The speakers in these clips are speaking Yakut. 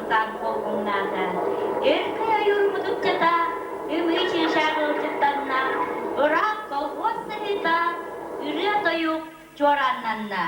хамсаан холбуҥнаата. Өркөй ойуур мутукчата ымыы чыычаах ыалдьыттанна, ыраах колхуос саһыыта ырыа-тойук чуорааннанна.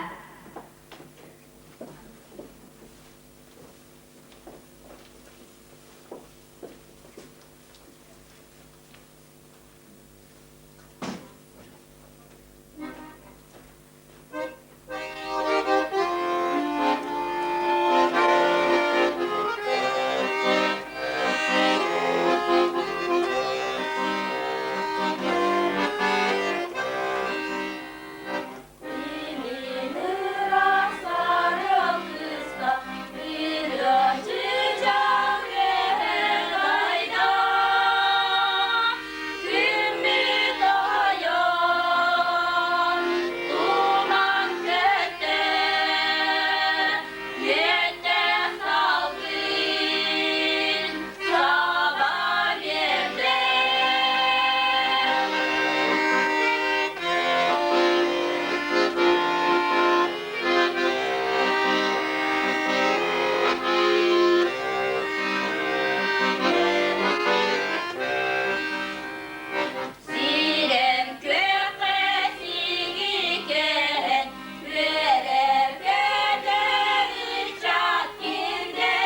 Сирем күөххэ сигикээн, үөрэр көтөр ыччат кирдэ.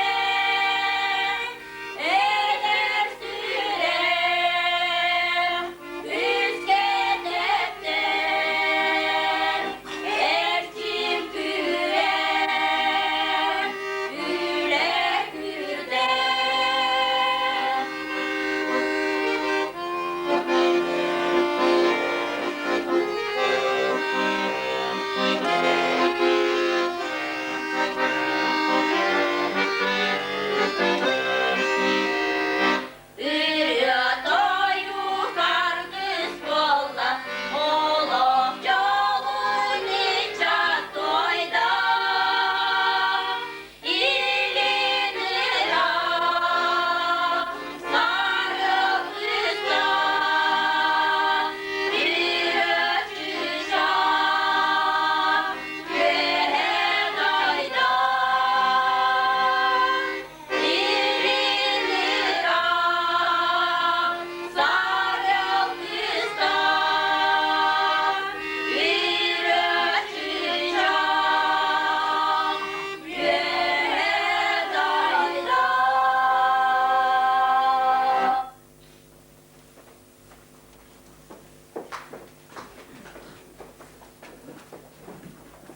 Эдэр сүрэх үскэ тэптэр, эрчим күүрэр, үлэ күүрдэр. Ырыа-тойук аргыс буолла, олох дьолун ыччат туойда. Илин ыраах, сарыал кыыстаах, ырыа чыычаах үөһэ дайда. Илин ыраах, сарыал кыыстаах, ырыа чыычаах үөһэ дайда.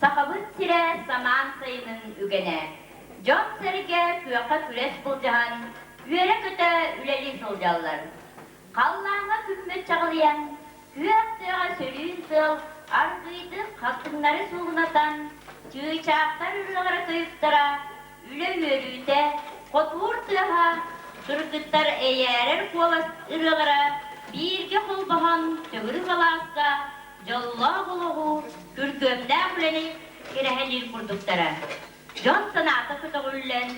Сахабыт сирэ самаан сайынын үгэнэ. Дьон-сэргэ күөххэ күрэс былдьаһан, үөрэ-көтө үлэлии сылдьаллар. Халлааҥҥа күммүт чаҕылыйан, күөх тыаҕа сөрүүн тыал аргыыйдык хатыҥнары суугунатан, чыычаахтар ырыалара-тойуктара, үлэ үөрүүтэ, хотуур тыаһа, кыргыттар эйээрэр куолас ырыалара бииргэ холбоһон төгүрүк алааска дьоллоох олоҕу, күргүөмнээх үлэни кэрэһэлиир курдуктара. Дьон санаата көтөҕүллэн,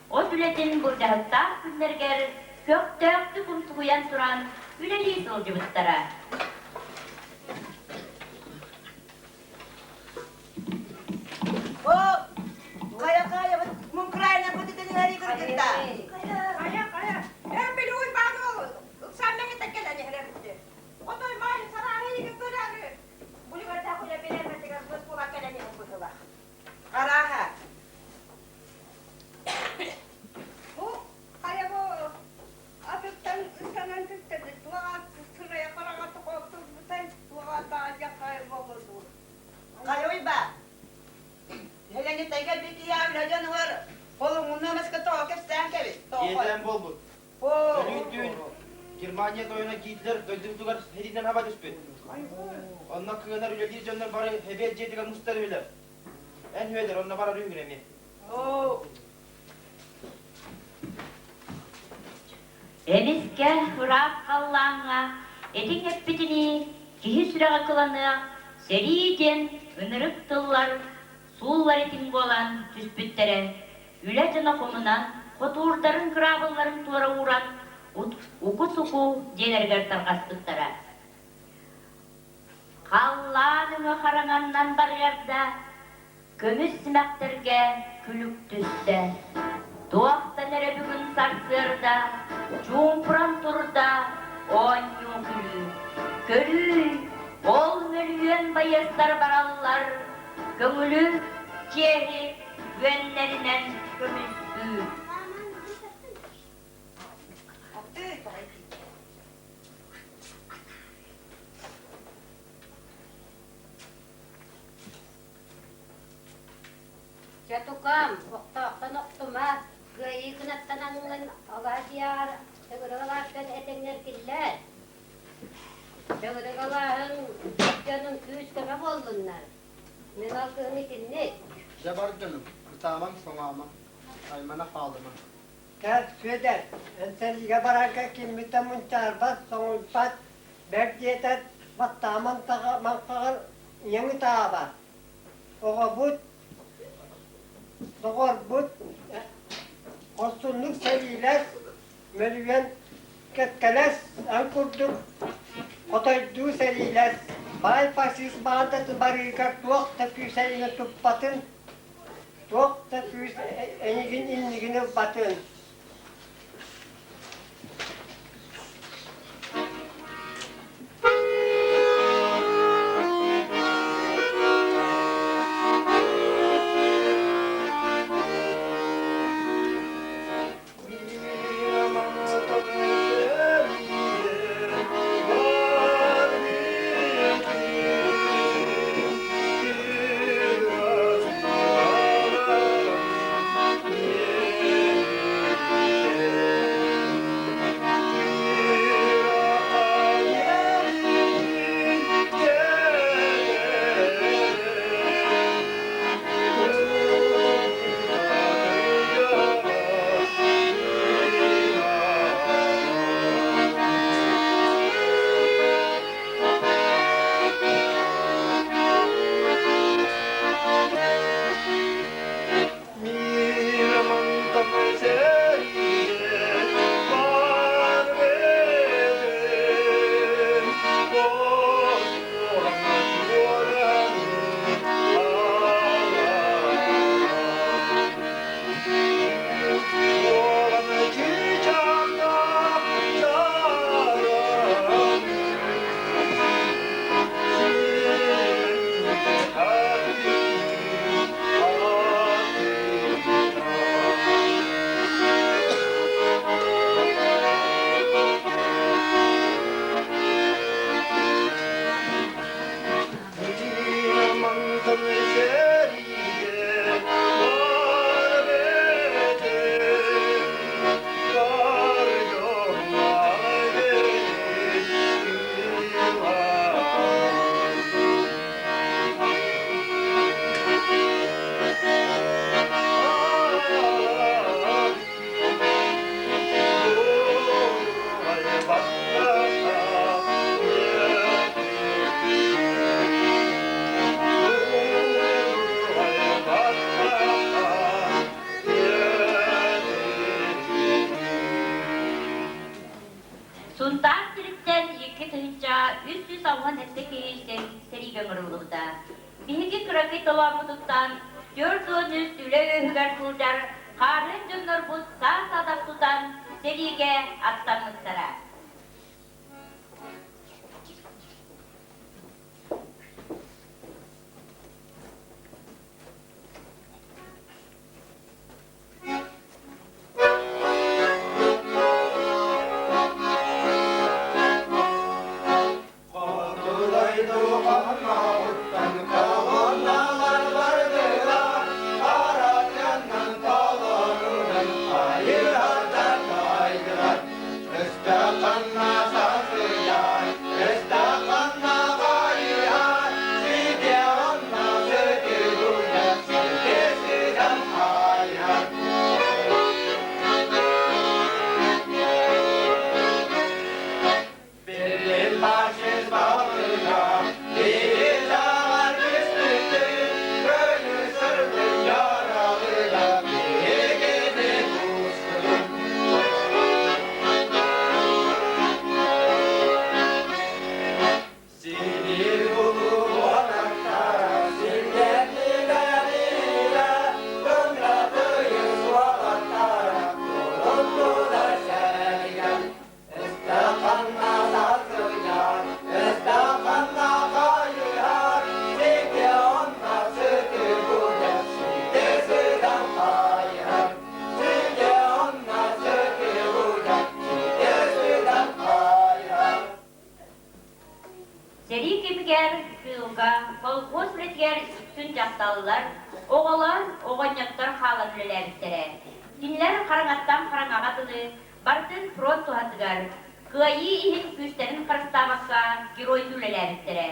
от үлэтин былдьаһыктаах күннэригэр көхтөөхтүк умсугуйан туран үлэлии сылдьыбыттара. О, хайа хайа муҥкурайынан бытытын иһэри кыргытта. Хайа, хайа. Эн били Уйбаан уол ыксааннаҥы тэккэлэн иһэрэ Отой маайы сараары игин көрөөрү. Булугардаах үлэ билэрбэтигэр быс була кэлэн иһэн быһыла. Арааһа. Бу хайа бу атыттан ыстанан түстэрбит туоҕа сырайа хараҥа тоҕоттурбутай туоҕа таадьахай болуду. Хайа Уйбаа. Хэлэни тайга бикия үлэден угар холуҥуна маска тоҕо кэпсээн кэбис. Иэдээн буолбут. Өлүү түүн Германия тойоно Гитлер дойдубутугар сэриинэн хаба түспүт. Онно кыанар үлэлиир дьоннор бары эбиэт дьиэтигэр мустар үһүлэр. Эн үһүөлэр, онно барар үһүгүн эмиэ. Эмискэ ыраах халлааҥҥа этиҥ эппитинии киһи сүрэҕэ кыланыах сэрии диэн ынырык тыллар сууллар этиҥ буолан түспүттэрэ. Үлэ дьоно хомунан, хотуурдарын кыраабылларын туора ууран, уку-суку дьиэлэригэр тарҕаспыттара. Халлаан өҥө хараҥаннан барыарда, көмүс симэхтэргэ күлүк түстэ. Туох да сарсыарда чуумпуран турда оонньуу-күлүү. Көрүү, ол мөлүйүөн байыастар бараллар, көҥүлү, чиэһи үөннэринэн көмүскүү. Чэ, тукаам, охтоохтон охтума, кыайыы кынаттанаҥҥын алаадьыйаҕар төгүрүк алаастан этэҥҥэр киллэр. Төгүрүк алааһыҥ дьонуҥ күүс-көмө буоллуннар. Мин алгыһым итинник. Дьэ бар дьонум, ытаамаҥ, соҥоомоҥ, аймана хаалымаҥ. Кэл, Сүөдэр, эн сэриигэ барарга киммитэ мунчаарбат, соҥуйбат, бэрт диэтэр, баттааман маҥхаҕар ийэҥ ытаабат. Оҕобут, доҕорбут хорсуннук сэриилэс, мөлүйүөн кэккэлэс, эн курдук хотойдуу сэриилэс, баай фашист баандатын барыыгар туох да күүс эйигин туппатын, туох да күүс эйигин иннигин ылбатын. Сунтаар сириттэн 2367 киһи сэриигэ ыҥырыллыбыта. Биһиги кыракый толооммутуттан 43 үлэ үөһүгэр сылдьар хаарыан дьоннорбут саа-саадах тутан сэриигэ аттаммыттара. Колхуоска, колхуос үлэтигэр үксүн дьахталлар, оҕолор, оҕонньоттор хаалан үлэлээбиттэрэ. Кинилэр хараҥаттан хараҥаҕа дылы барытын фронт туһатыгар, кыайыы иһин күүстэрин харыстаабакка геройдуу үлэлээбиттэрэ.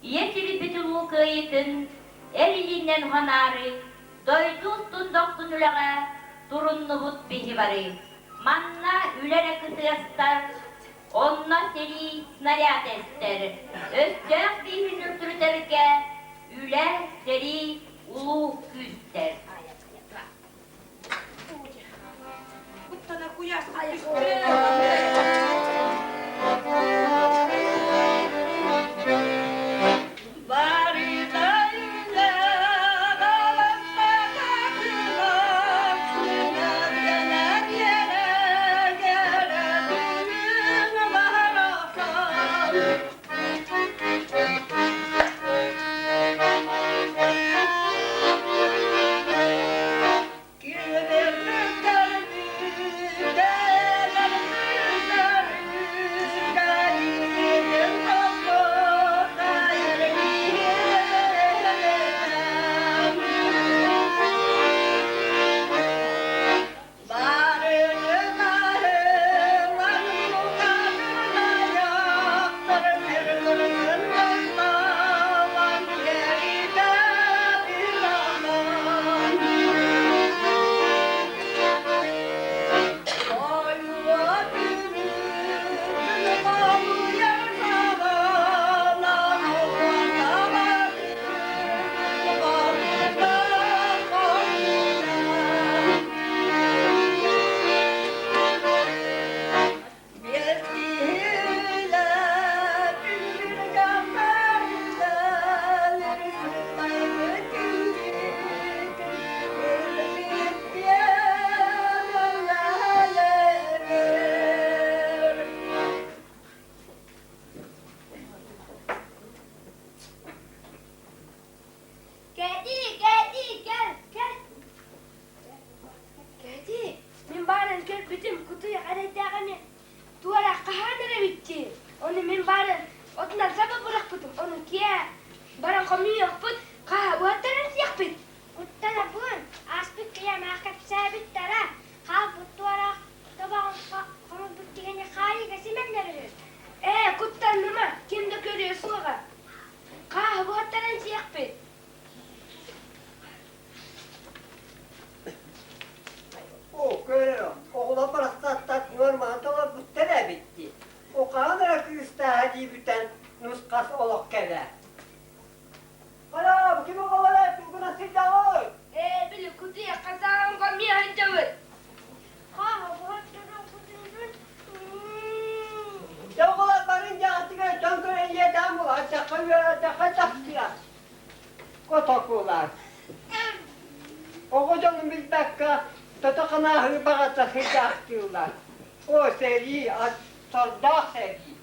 Ийэ сирбит улуу кыайыытын эр илиинэн уһанаары, дойду устун дохсун үлэҕэ туруннубут биһи бары. Манна үлэ эрэ кытыастар, онно сэрии снаряд эстэр. Өстөөх бииһин үлтүрүтэргэ үлэ, сэрии, улуу күүстэр. Куттана куйаас Кэти, Кэти, кэл, кэл. Кэти, мин бааран көрбүтүм, кутуйах эрэйдээх эмиэ туора хаһаан эрэ эбит Ону мин бааран отунан саба бырахпытым, ону киэ баран хомуйуохпут, хаһа уһаттаран сиэхпит. Куттанабын, ааспыт кыйамаах кэпсээбиттэрэ, хаалбыт туораах тобоҕун хомуйбут киһини хаайыыга симэллэр үһү. Ээ, куттаныма, ким да көрүө суоҕа. Хааһы буһаттаран сиэхпит. О, көрөр, оҕолор барахсаттар нуорманы толорбуттар эбит дии. Ухаан эрэ кыыстааһа дии бүтэн нус-хас олох кэлэ. Хара, ким оҕолоро тугуна сылдьаҕыт? Ээ, били кутуйа хасааҥҥа миэ сылдьабыт. Хааһы буһаттаран кутуйбун. Дьэ оҕолор барын дьаҕатыгар дьон көрөн иэдээн буолар, ардахха үөрэ, тахсыа. Котокулар. Оҕо дьону билбэккэ, тото-ханааһыы баҕата сылдьаахтыыллар. О, сэрии, сордоох сэрии.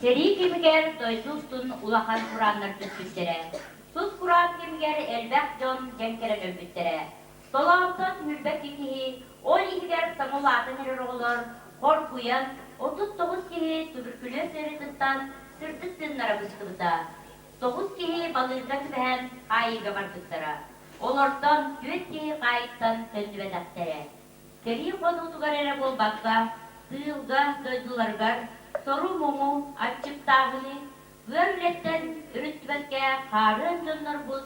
Сэрии кэмигэр дойду устун улахан курааннар түспүттэрэ. Сут кураан кэмигэр элбэх дьон дьэҥкэрэн өлбүттэрэ. Толоонтон сүүрбэккэ киһи, ол иһигэр саҥа улаатан эрэр оҕолор, хоргуйан, 39 киһи туберкулез ыарыытыттан сырдык тыыннара быстыбыта. Тоҕус киһи балыырга түбэһэн хаайыыга барбыттара. Олортон түөрт киһи хаайыттан төннүбэтэхтэрэ. Сэрии хонуутугар эрэ буолбакка, тыылга, дойдуларыгар сору-муҥу, аччыктааһыны, ыар үлэттэн өрүттүбэккэ хаарыан дьоннорбут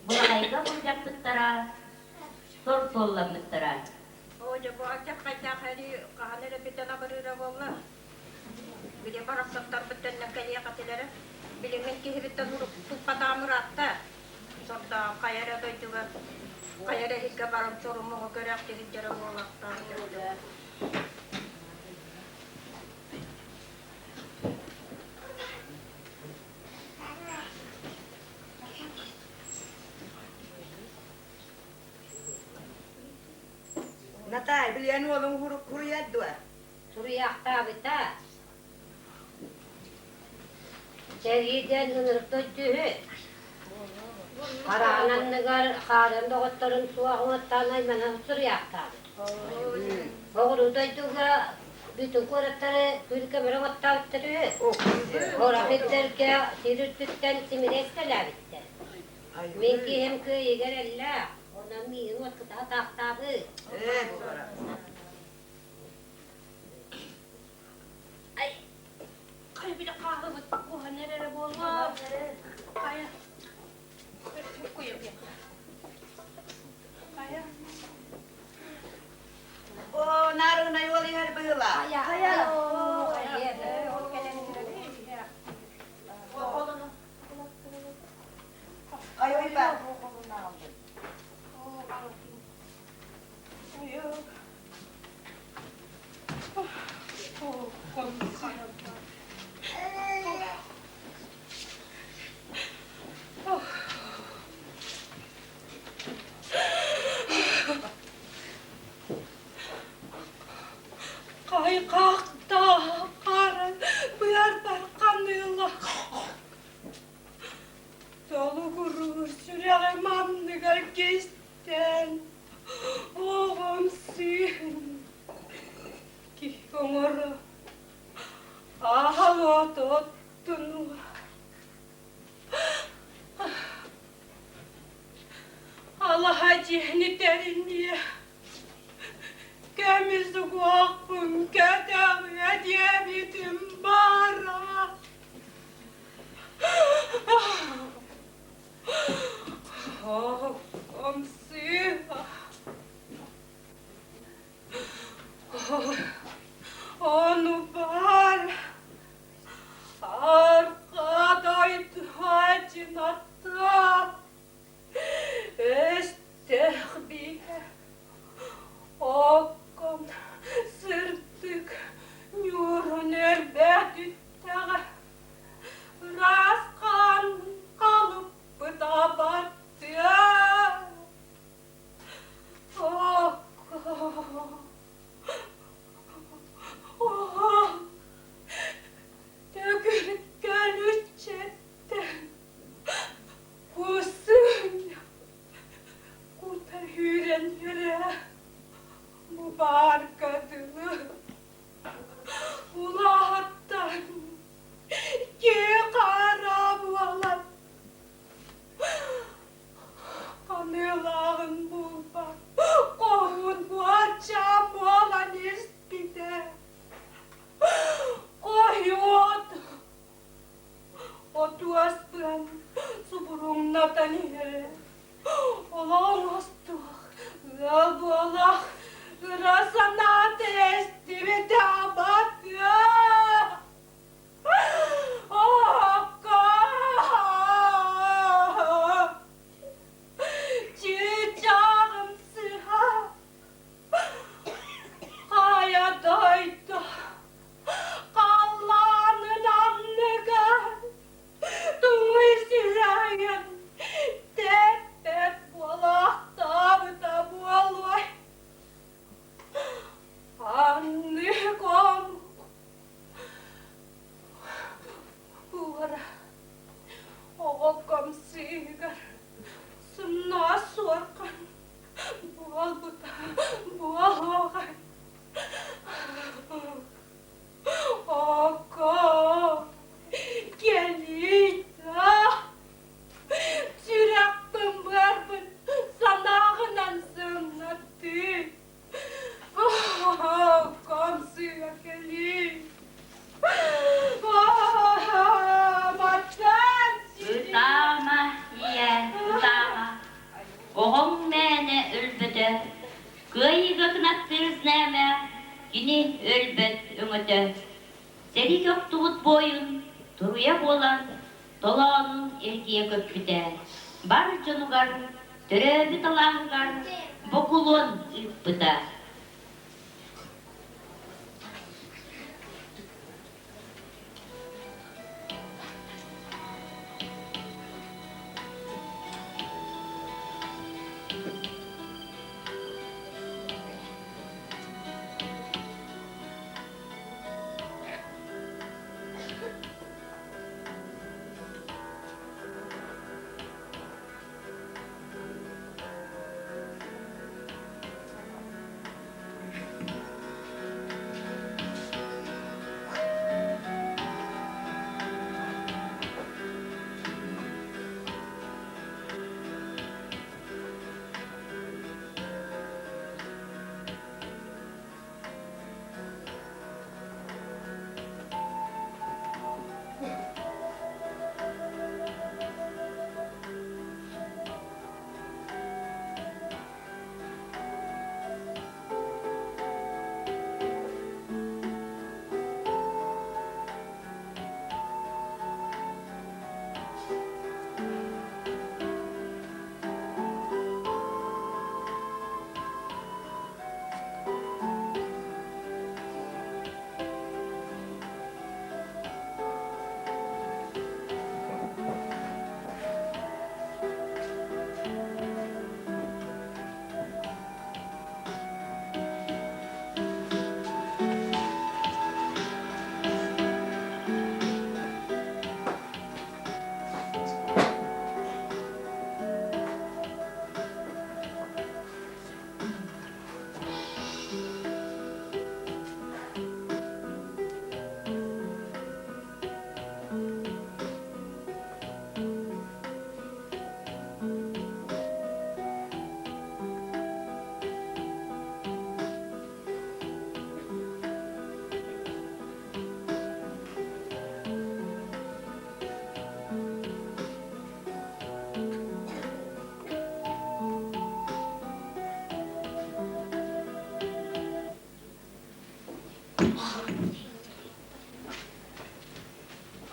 былаҕайга былдьаппыттара, сор суолламмыттара. Оо, дьэ, бу алдьархайдаах эрии хаһан эрэ бүтэн абырыыра буолла. Били барахсаттарбыт төннөн кэлиэх этилэрэ. Билиҥҥин киһибиттэн туппатаҕым ыраатта. Сордоох хайа эрэ дойдуга, хайа эрэ иһиккэ баран сорумуһу көрөөх сирдэрэ буолуохтаах. Натаай, билиэн уолуҥ хуруйар дуо? Суруйаахтаабыта. Сэрии диэн ынырык дойду үһү. Хараҕын анныгар хаарын доҕотторун суох уоттаан аймана суруйаахтаабыт. Оҕуруу дойдуга бүтүн куораттары күл-көмөр оҥоттообуттар үһү. Орох ирдэргэ сир үрдүттэн симириэстэлээбиттэр. Мин киһим кыайыыга эрэллээх, онон миигин уоскута сатаахтаабыт. Ай, хайа били хааһыбыт буһан эрэрэ буолуо. Хайа, Хайа. О, наарыгынай уол иһэр быһыла. Хайа, хайа. Хайа уйба. Хайҕахтааххар быарбар ханыылах Толугуруур сүрэҕим анныгар кистээн оҕом сыыһын киһи оҥоро аһал от оттунуо Алаһа дьиэни тэриниэ Көмүс угуохпун көтөҕүө диэбитим баара. Оҕом сыыһа. Ону баар арка дойду адьынаттаах Өстөөх бииһэ окком сырдык ньуурун өлбөт үттэҕэ ыраас хаан халыппыт абаттыа Окко Төгүрүккөн үччэттэн Кусунь кута үүрэн үөрэ бу баарга дылы улааттан киэ-хара буолан аныылааҕын булбат хоһуун буоччаан буолан испитэ Хойуот Отуоспун субуруҥнатан иһэрэ. Олоҕум остуох, ыал буолах, ыра санаата эстибитэ абатыа. Оокко! Чыычааҕым сыһа Хайа дойду халлаанын анныгар туҥуй сүрэҕин тэппэт буолаахтаабыта буолуой? Ханнык омук уора оҕокком сыыһыгар сымнаҕас суорҕан буолбута буолуоҕай Око кэлиитэ сүрэхпин быарбын санааҕынан сымнаттыы Оком сыа кэлии Матан Ытаама, ийэ, ытаама, оҕоҥ мээнэ өлбөтө, кыайыыга кынаттыыр знамя кини өлбөт өҥөтө. Сэрии охтубут буойун туруйа буолан толоонун эргийэ көппүтэ, бар дьонугар, төрөөбүт алааһыгар бокулуон ыыппыта.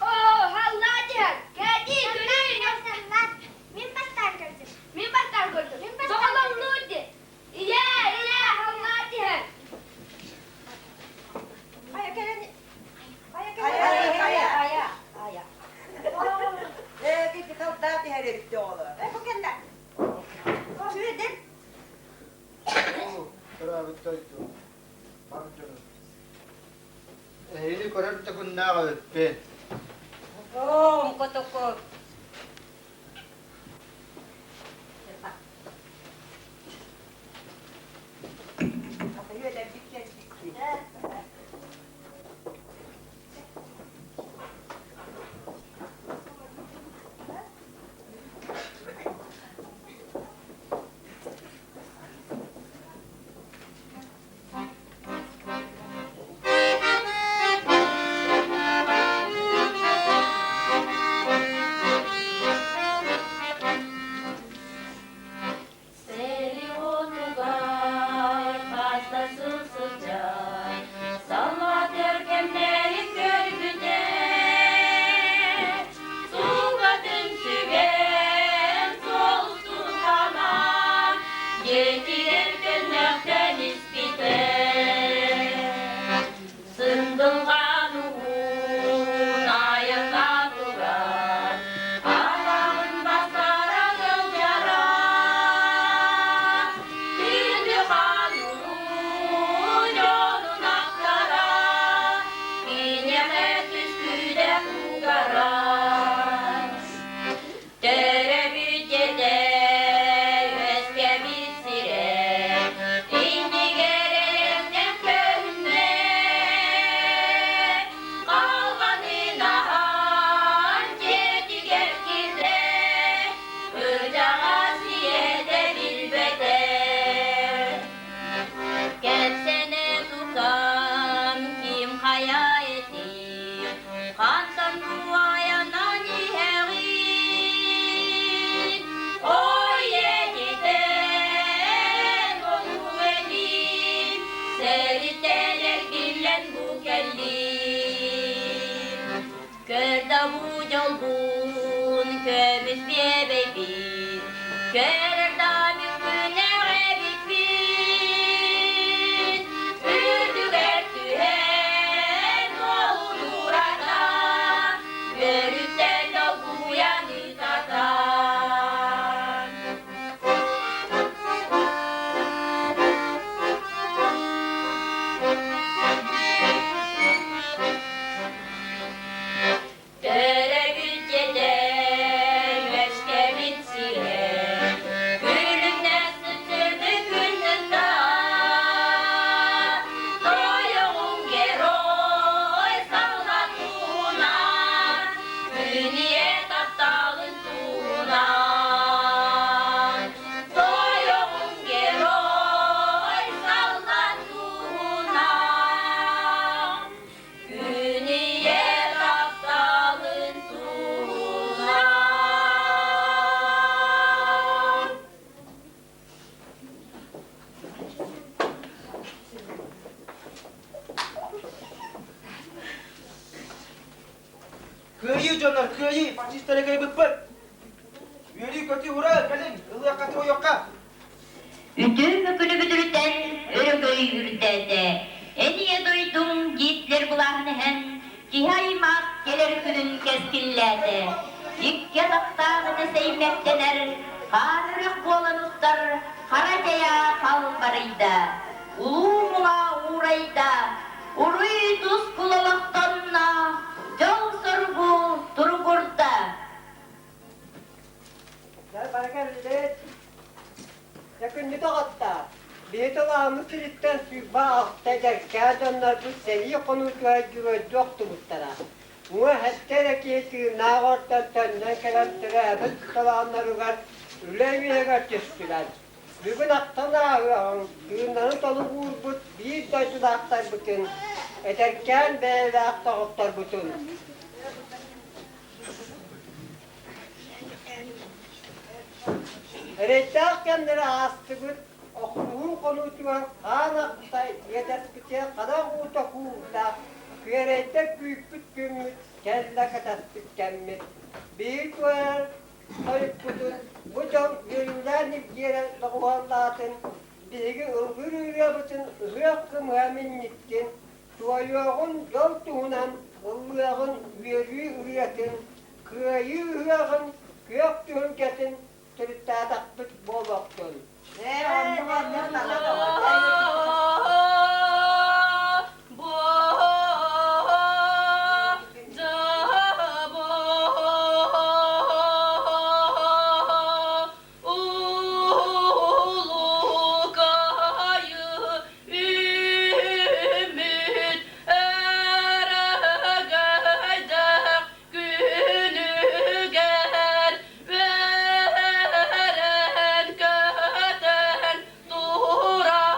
Оо, халлаа түһэр! Кээтии, көрүүй! Мин бастаан көрдүм. Мин бастаан көрдүм. Мин бастаан Доҕолоҥнуур дии. Ийээ, ийээ, халлаа түһэр! Хайа кэлэн хайа Хайа, кэлэн хайа. Айа, айа. Ээ, кити халдаа түһэр эбит оҕолор. Э, бу кэллэ. Сүөдэр. Оо, төрөөбүт дойду, бар дьонум. Эһигини көрөр да күннээх эбиппин. Оом, котоку. Ата үөдэрбит кэлбиккин. Сели отугар пастасын сылдьар, саллаат өркемнери көрбүтэ, суугатын сүгэн суолустун ханан, диэкигэр көннөхтөн испитэ. Сындылҕан уһун айанна турар, араҕын бастара сылдьара. Күндү хаан уруу дьонун ахтара, киниэхэ түскүдэ угара. Төрөбүт дьиэтэ үөскэбит сирэ, иннигэр эрэлтэн көһүннэ. Халҕанын аһан дьиэтигэр киирдэ, кырдьаҕас ийэтэ билбэтэ. Кэпсэнэ тутан ким хайа этий, хантан айанан иһэҕин? Ой, этитэн олук элин, сэриттэн эргиллэн бу кэллим. Көр да бу дьолбун, көмүс биэбэйбин, көрөр да мүккүнэҕ эбиппин. Үрдүгэр түһэн уолун уурата, үөрүттэн долгуйан ытатан. Төрөбүт дьиэтэ үөскэбит сирэ, күлүмнэс сырдык күн сытта. Тойоҕуҥ герой саллаат туһунан, күн ийэ тапталын туһунан. Тойоҕуҥ герой саллаат туһунан, Күн ийэ тапталын туһунан. Кыайыы дьоннор, кыайыы, фашистары кыайбыппыт! Үөрүү-көтүү ура, кэлин, ылыахха туойуохха! Үтүө мөкүнү бүдүрүтэн өрөгөй үрдээтэ. Эн ийэ дойдуҥ Гитлер былааһын эһэн, киһи аймах кэлэр күнүн кэскиллээтэ. Икки атахтаах этэ сэймэктэнэр, хаан үрэх буолан устар хара дьайа халбарыйда. Улуу муҥа уурайда, уруй тускул олохтонно, дьол-соргу туругурда. Баракаллет. Якүннү доҕоттоор, биһи тылааммыт сириттэн 26 эдэркээн дьоннорбут сэрии хонуутугар дьүрүөйдүү охтубуттара. Уҥа сэттэ эрэ киһи тыыннаах ортон төннөн кэлэн төрөөбүт толоонноругар үлэ үөһүгэр түстүлэр. Бүгүн ахтан ааһыаҕыҥ, тыыннарын толук уурбут биир дойдулаахтарбытын, эдэркээн бэйэлээх доҕотторбутун. Эрэйдээх кэмнэри аастыбыт. Охсуһуу хонуутугар хаан ахтай иэдэспитигэр харах уута куурда, күөрэйдэ күүппүт күммүт, кэллэ кэтэспит кэммит. Биһиги туойар тойукпутун бу дьон үөрүүлээн илгиэрэн доҕуһуоллаатын, биһиги ыллыыр ырыабытын ыһыах кымыһа минньиттин, туойуоҕун дьол туһунан ыллыаҕын үөрүү ырыатын, кыайыы ыһыаҕын күөх түһүлгэтин төрүттээтэхпит буолуохтун. Үмүт өрөгөйдөөх күнүгэр үөрэн-көтөн тураммыт.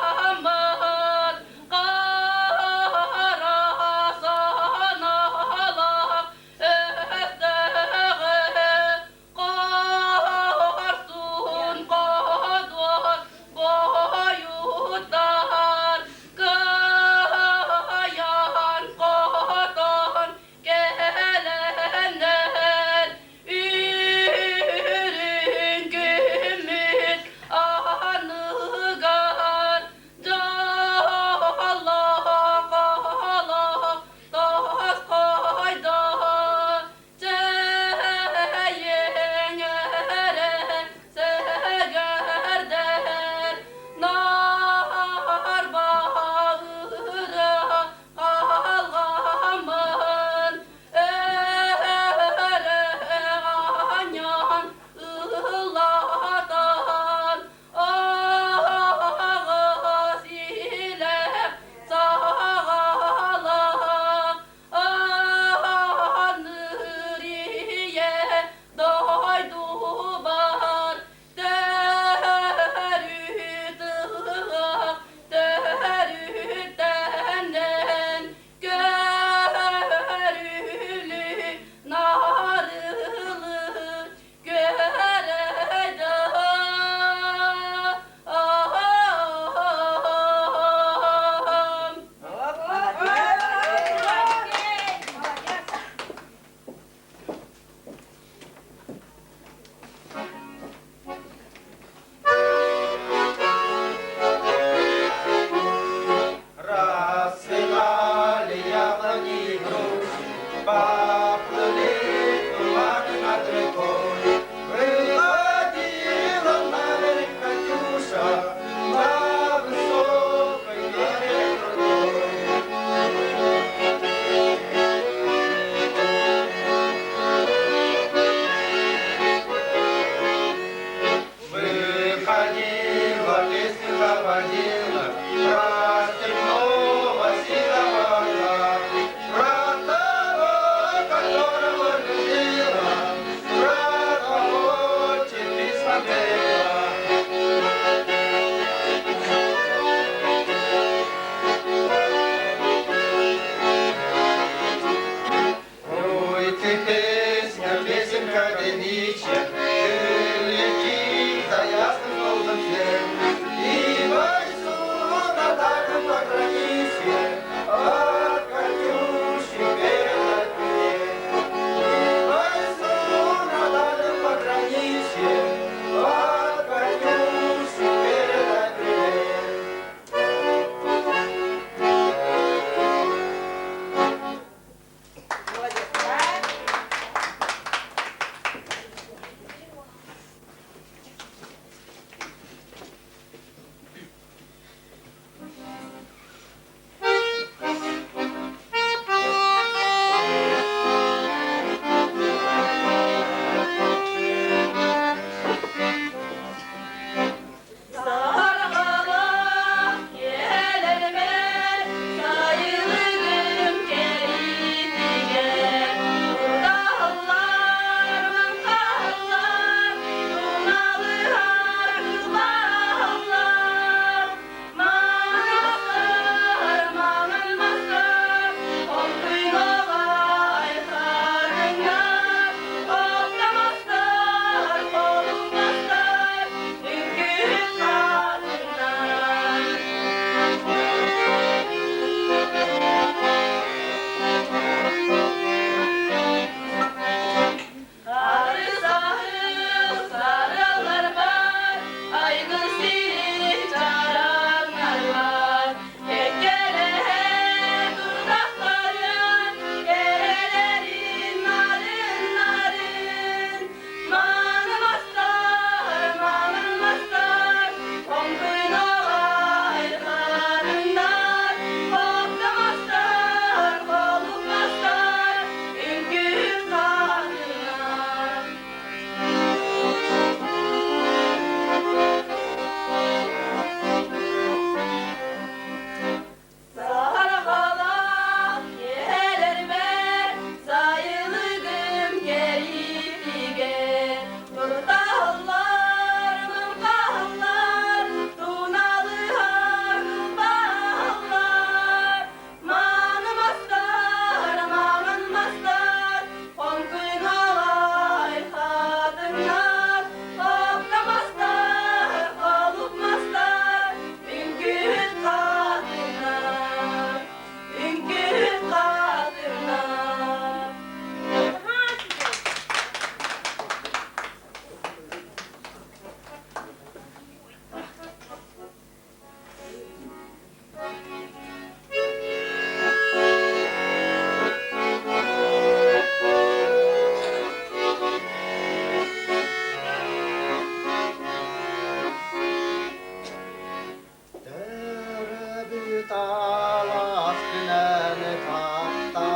Таласкынан тапта,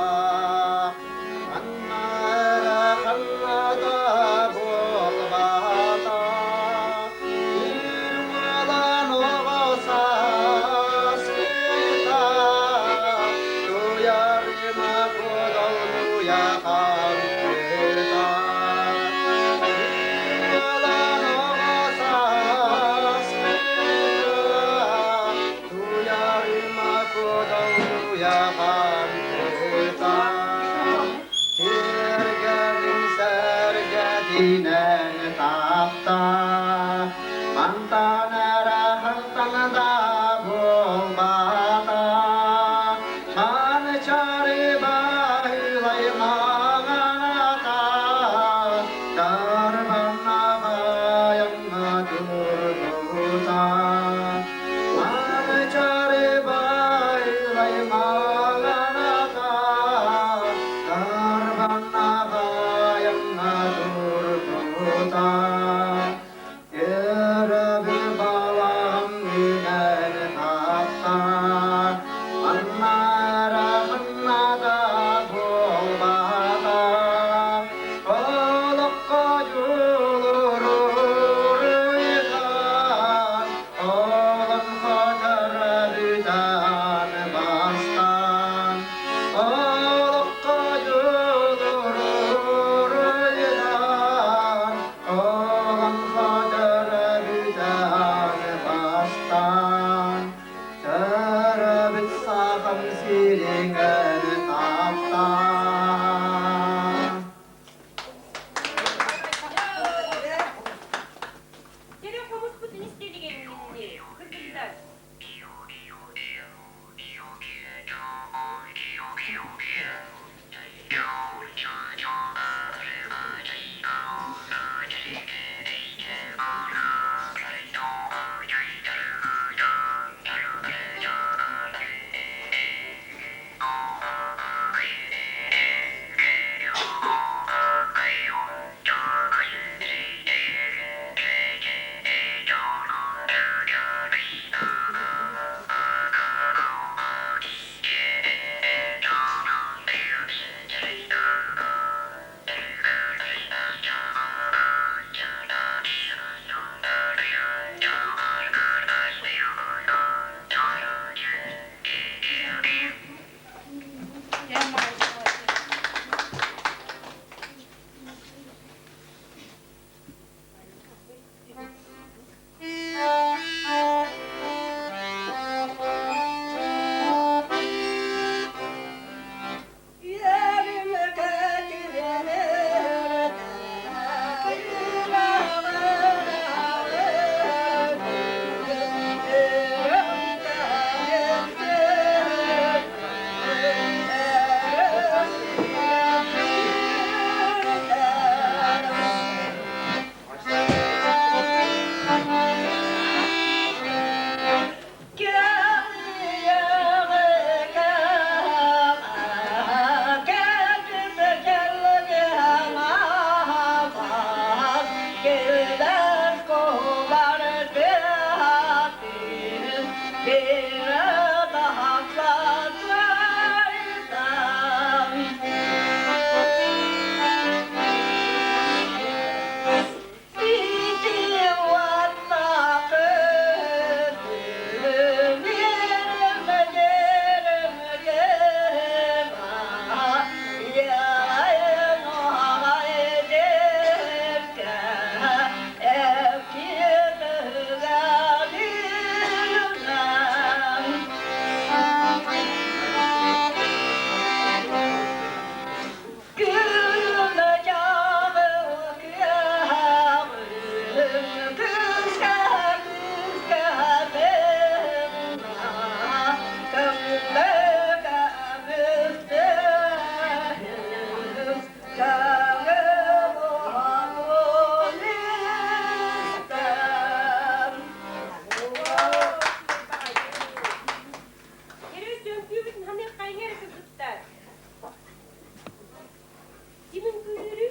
Ханна эрэ ханна да буолбата, Үрүҥ оҕо саас кыыта, Туйарыма кудолуйа хаҥкыта. Үрүҥ оҕо саас кыыта, Туйарыма кудолуйа хаҥкыта. Тиэргэнин сэргэтинэн тапта, Мантан эрэ хантан да буолбата, Манчаары баһылай маҥаната, Дарбаннаҕайаҥҥа турбута. Манчаары баһылай маҥаната, Дарбаннаҕайаҥҥа турбута. Өрөбүл балаҕан үүнэн тахсар, Манна эрэ ханна да буолбата. Олоххо дьулуур ыйытан, Олоҥхо төрөбүтэн бастаан. Олоххо дьулуур ыйытан, Олоҥхо төрөбүтэн бастаан, Төрөбүт сахам сириҥэр таптаан. Кэлин хомуспутун истэлигин кыргыздар. Кимин күүрүрүй?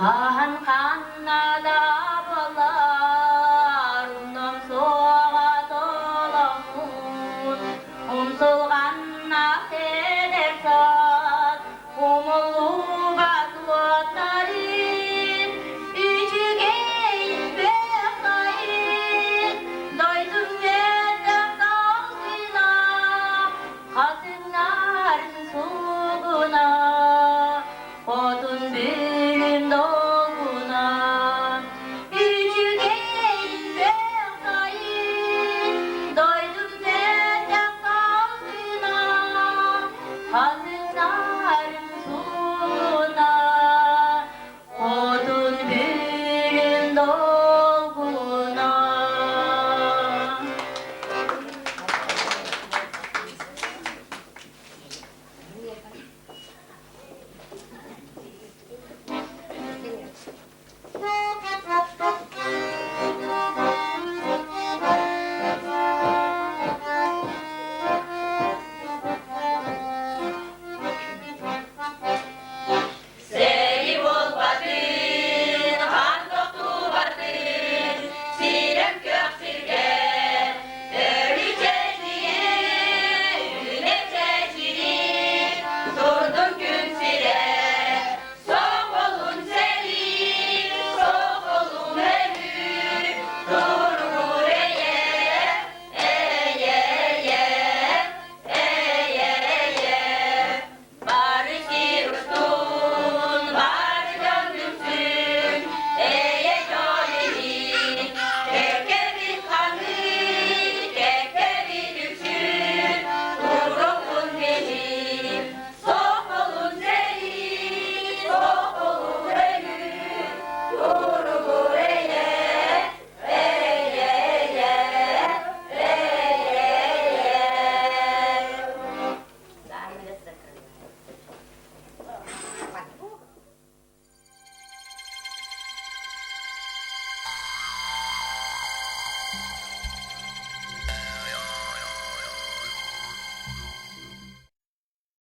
Хаһан ханна да.